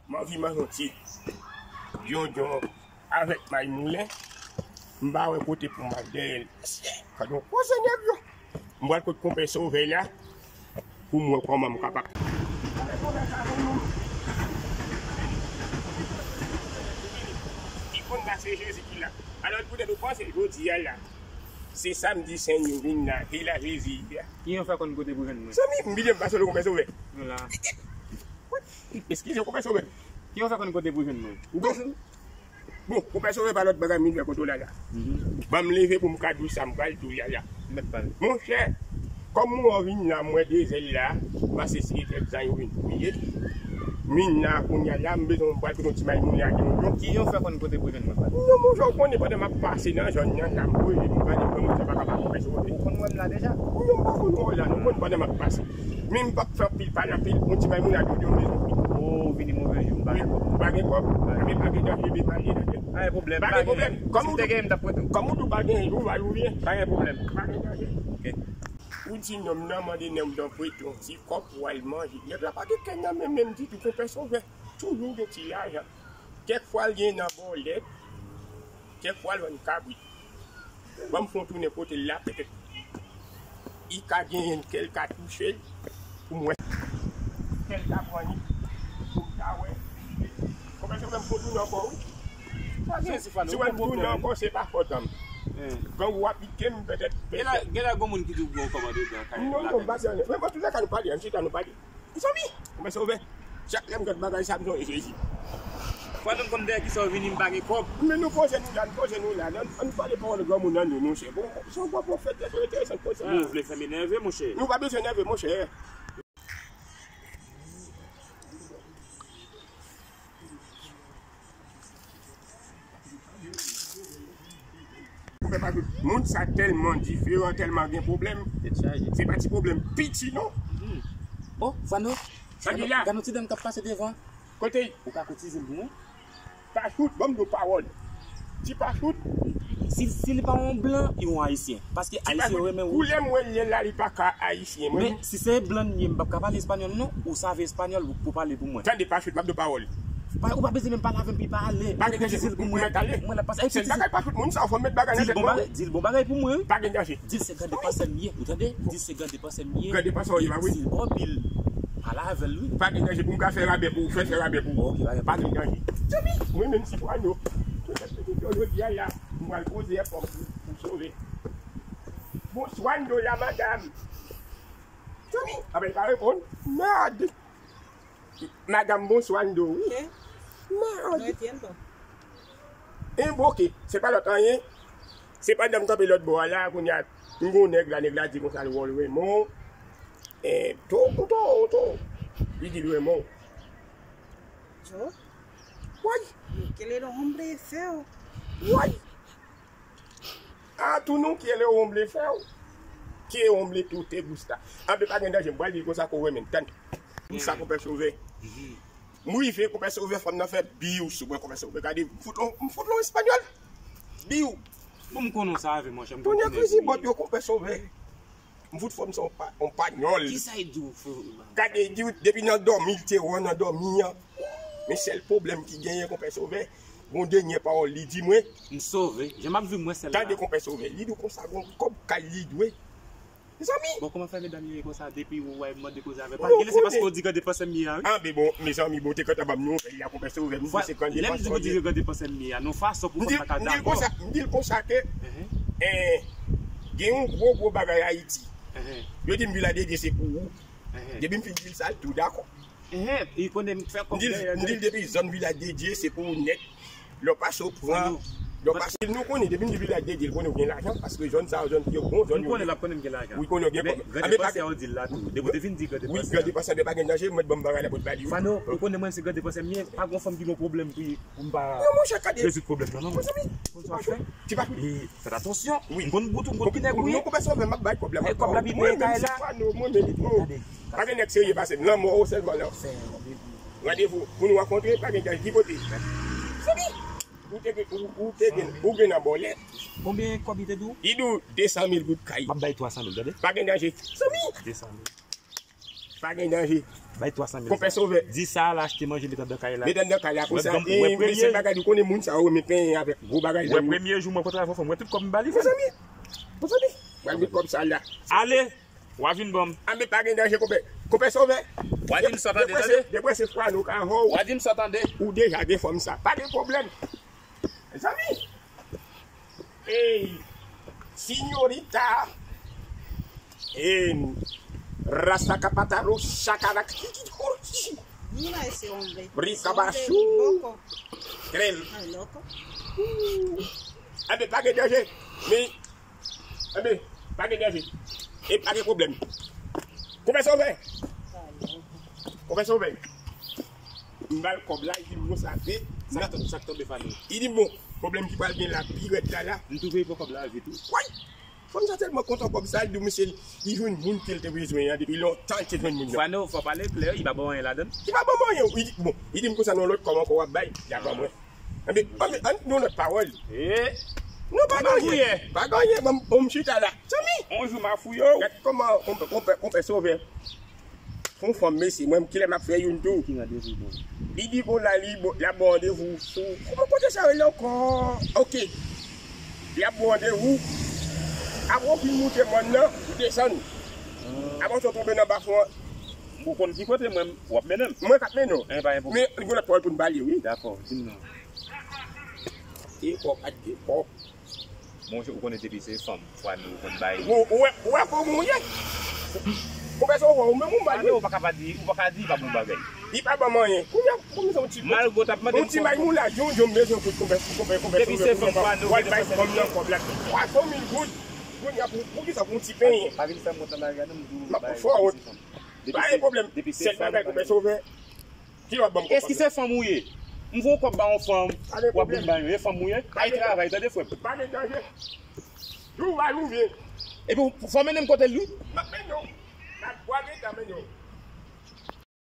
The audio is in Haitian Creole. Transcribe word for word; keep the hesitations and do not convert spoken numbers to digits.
M anvi manje yon ti dyondyon avèk may moulen. M pa wè kote pou m al dèyè l. Gad yon koze nèg yo. M pral kot konpè Sovè la pou m wè kòman m kapab. Ki konn la se Jezi ki la. Alò, poutèt ou panse jodi a la, se samdi Sen yo vin la, e la Jezi ye a. Ki yon fè konn kote pou jwenn mwen? Zanmi, m bliye m pa sou konpè Sovè. Nou la. Eskize, konpè Sovè. Ki yon fè konn kote pou jwenn mwen? Ou konprann? Bon, konpè Sovè pa lòt bagay, m vin fè kote w la la. Ban m leve pou m ka di w sa m pral di w la la. Mèt pale. Monchè, kòm mwen vin la, m wè de zèl la, m pase si kèk zan yo vin touye. M vin la, kounye a la, m bezwen m pral kote yon ti may moun la, di yon. Ki yon fè konn kote pou jwenn mwen, pale? Non, monchè, ou konnen pandan m ap pase nan zòn nan, la, m voye, m pale, m pran moun sa pa kapab konpè Sovè. Ou konn wè m la deja? Non, m pa konn wè w la, non, m konn pandan m ap pase. Men m p ap fè anpil pale anpil, yon ti may moun la di yon mezon. Oh, vini move jou, m pa gen kòb. Ou pa gen kòb? Ebyen, pa gen danje, ebyen, pa gen danje. Pa gen pwoblèm, pa gen pwoblèm. Si m te gen, m t ap prete w. Kòm ou di w pa gen, ou va ouvye. Pa gen pwoblèm. Pa gen danje. Ok. Ou di nonm nan mande nèg nan prete yon ti kòb pou al manje. Nèg la pa gen kè nan men menm ditou, konpè Sovè. Toujou gen ti lajan. Kèk fwa l gen nan bòlèt, kèk fwa l vann kabrit. Ban m fè yon tounen kote l la, petèt li ka genyen kè l ka touche l pou m wè. Kè l ka pran li pou m ta wè. Konpè Sovè, m fè yon tounen ankò, wi. Si w ap tounen ankò, se pa fòt an m. Gang ou ap pike m, petèt. Gen la, gen la, gon moun ki di w gen yon kòmande nan kay la. Non, non, m pa di anyen. Men, bon, tout sa ka nou pale, ann chita, nou pale. Mezanmi, konpè Sovè, chak lè m gad bagay sa, m sonje Jezi. Fò nou konn dèyè kisa w vini, m pa gen kòb. Men nou poze nou la, nou poze nou la. Ann, ann pale pawòl granmoun nan nou, monchè. Bon, se yon gwo pwofèt, lè sou enteresan konsa. Nou vle fè m enève, monchè. Nou pa bezwen enève, monchè. Moun sa tèlman diferan, tèlman gen pwoblèm. Tèt chaje. Se pa ti pwoblèm piti, non. Hmm. Oh, Fano. Sa ki la? Gad yon ti dam k ap pase devan. Kote? Ou ka koutize l pou mwen? Pachout, ban m yon pawòl. Ti Pachout. Si, si li pa yon blan, li yon ayisyen. Paske ayisyen yo renmen wouj. Koulè m wè l ye la, li pa ka ayisyen. Men si se blan m ye, m p ap ka pale espanyòl, non. Ou save espanyòl, ou, ou pale pou mwen. Tande, Pachout, m ap di w pawòl. Pa, ou pa bezwen menm pale avè m, pi pale. Pa gen danje, pou mwen, mwen la pase. Se bagay pa tout moun sa, fò m met bagay nan tèt mwen. Di l bon bagay pou mwen, wi. Pa gen danje. Di l se grande pase m ye, ou tande? Di l se grande pase m ye. Grande pase w ye, ba wi. Di l bon pil. Pale avè l, wi. Pa gen danje pou m ka fè rabè pou ou, fè, fè rabè pou ou. Ok, pa gen danje. Mwen menm si pwano. Tout sa pitit yo jodi a la, m pral poze efò pou, pou sove. Bonswa, Ndo la, madam. Tony, a ben, pa reponn. Mèd. Madam, bonswa, Ndo, wi. Mèd. Enboke, se pa lòt anyen. Se pandan m kanpe lòt bò a la, kounye a, m gon nèg la, nèg la di konsa l wè w Raymond. Eh, to, to, to. Li di l Raymond. Yo. Woy. Yo, qué le hombre feo. Woy. Ah, tú no quieres hombre feo. Qué hombre tú te gusta. Anben, pa gen danje, m pral di l konsa, konpè Sovè, men tann. Konsa, konpè Sovè. M rive, konpè Sovè, fanm nan fè biw sou mwen, konpè Sovè. Gade, m fout lon, m fout lon espanyòl. Biw. Bon, m konnen w save, monchè, m konn konnen krizi bòt yo, konpè Sovè. M fout fanm sa yon pa, yon panyòl. Kisa l di w, frè? Gade, l di w, depi nan dòmi, l te wè w nan dòmi an. Men sèl pwoblèm ki genyen, konpè Sovè, gon dènye pawòl li di mwen. M sove. Jan m ap viv mwen sèl la. Tande, konpè Sovè, li di w konsa, gon kòb kay li dwe. Mezanmi. Bon, kòman fè medam yo ye konsa depi ou wè m mande koze avè l? Pa gen lè se paske w di grande pase m ye a, wi. Anben bon, mezanmi, bon, te kontan ban m nouvèl la, konpè Sovè, m di se grande pase m ye. Lè m di w di grande pase m ye a, nan fason pou fanm nan ka dakò. M di l konsa, m di l konsa ke, eh, gen yon gwo, gwo bagay Ayiti. Yo di m Vilaj de Dye se pou ou. Depi m fin di l sa, l tou dakò. Enhen, li konnen m fè kòb dèyè. M di l depi zòn Vilaj de Dye, se pou ou nèt. Lè w pase, w pran. Lè w pase, nou konnen, depi m di Vilaj de Dye, l konnen w gen lajan, paske zòn sa yo, zòn ki bon, zòn yo. M konnen l ap konnen m gen lajan. Wi, konnen w gen kòb. Grande pase a, w di l la tou. Depi w te vin di grande pase a. Wi, grande pase a, pa gen danje, mwen ban m bagay la pou l ba li, wi. Fano, ou konnen mwen se grande pase m ye, pa gon fanm ki gon pwoblèm pou, pou m pa rezoud pwoblèm nan, non. Ti pa, ti pa. Fè atansyon. Wi. M konn bout ou, m konn ki nèg ou ye. Non, konpè Sovè, m ap bay kòb la. Kòb la pi byen kay la. Mwen menm, mwen menm. Pa gen nèg serye pase m. Lanmò ou sèlman la. Randevou pou nou rankontre, pa gen danje, ki kote? Zanmi, ou te gen, ou, ou te gen, ou gen nan bòlèt. Konbyen kòb li te di w? Li di w de san mil goud kay. M ap bay twa san mil, tande. Pa gen danje. Zanmi. De san mil. Pa gen danje. Bay twa san mil. Konpè Sovè. Di sa a la achte manje, met anndan kay la. Met anndan kay la konsa. E, mesye bagay, ou konnen moun sa yo renmen penyen avèk gwo bagay. Wè, premye jou mwen kontre avè fanm, wè tout kòb m ba li. Mezanmi. Mezanmi. Mwen met kòb sa la. Ale. W a vin ban m. A, men pa gen danje, konpè. Konpè Sovè. W a di m sa tande, tande. Depi se fwa nou ka vò. W a di m sa tande. Ou deja gen fanm sa. Pa gen pwoblèm. Mezanmi. Ey, sinyorita. Ey, rasta kapataro, shakara, kikikoro. Mira ese hombre. Rika bashu. Ese hombre loco. Krem. Ay, loco. Ebe, pa gen danje. Men, ebe, pa gen danje. E pa gen pwoblèm. Konpè Sovè. Konpè Sovè. M ba l kòb la, li di m konsa se. Sa k tonbe, sa k tonbe, Fani? Li di m, bon, pwoblèm ki pral gen la, pi rèd la, la. M twouve li pran kòb la vit, wi. Woy! Fanm sa tèlman kontan kòb sa, li di w, mesye, li jwenn moun ke l te bezwen an, depi lontan li te jwenn moun nan. Fani, fò pale klè, li pa ba w anyen ladan l. Li pa ban m anyen, li di, bon, li di m konsa, nan lòt kòb ankò w ap bay, li a ban mwen. Anben, anben, ann, yon lòt pawòl. E? Non, pa gen anyen. Pa gen anyen, ban m, ban m chita la. Zanmi! On jou m a fouye w. Gad kòman, konpè, konpè, konpè Sovè. Fon fanm, mesye, mwen, kilè m ap fè youn tou? Ki randevou bon? Li di, bon, la, li, bon, l ap ba w randevou sou, kòman kote sa rele ankò? Oke. Li ap ba w randevou. Apre w fin moute mòn nan, ou desann. Apre w tonbe nan bafon an. Ou konn ki kote mwen, w ap mennen m. Mwen k ap mennen w. Enben, pa gen pwoblèm. Men, gen lòt pawòl pou n pale, wi. Dakò, di m non. Gen kòb, pa t gen kòb. Monchè, ou konnen depi se fanm, fwa nou konn bay. Ou, ou wè, ou wè kòman ou ye? Ou bezwen wè, ou menm ou mal, wi. Ou pa ka pa di, ou pa ka di, pa bon bagay. Li pa ban m anyen. Kounye a, pou m se yon ti, malgre w t ap mande m yon ti may moulaj, yon, yon bezwen kout konpè, konpè, konpè. Depi se fanm, fwa nou, w al bay fanm nan kòb la. Twa san mil goud. Kounye a, pou, pou ki sa, pou yon ti penyen? Pa vin fè m wont nan lari a, non, m di w, m ap fè w wont. Pa gen pwoblèm. Sèl bagay, konpè Sovè. Ki w ap ban m kòb la? Èske se fanm ou ye? M voye kòb ba yon fanm, w ap vin ba yon, e fanm ou ye? Bay travay, tande, frè m. Pa gen danje. Jou w al ouvri. Epi, w fò mennen m kote l, wi. M ap mennen w. M ap bwage ta mennen w.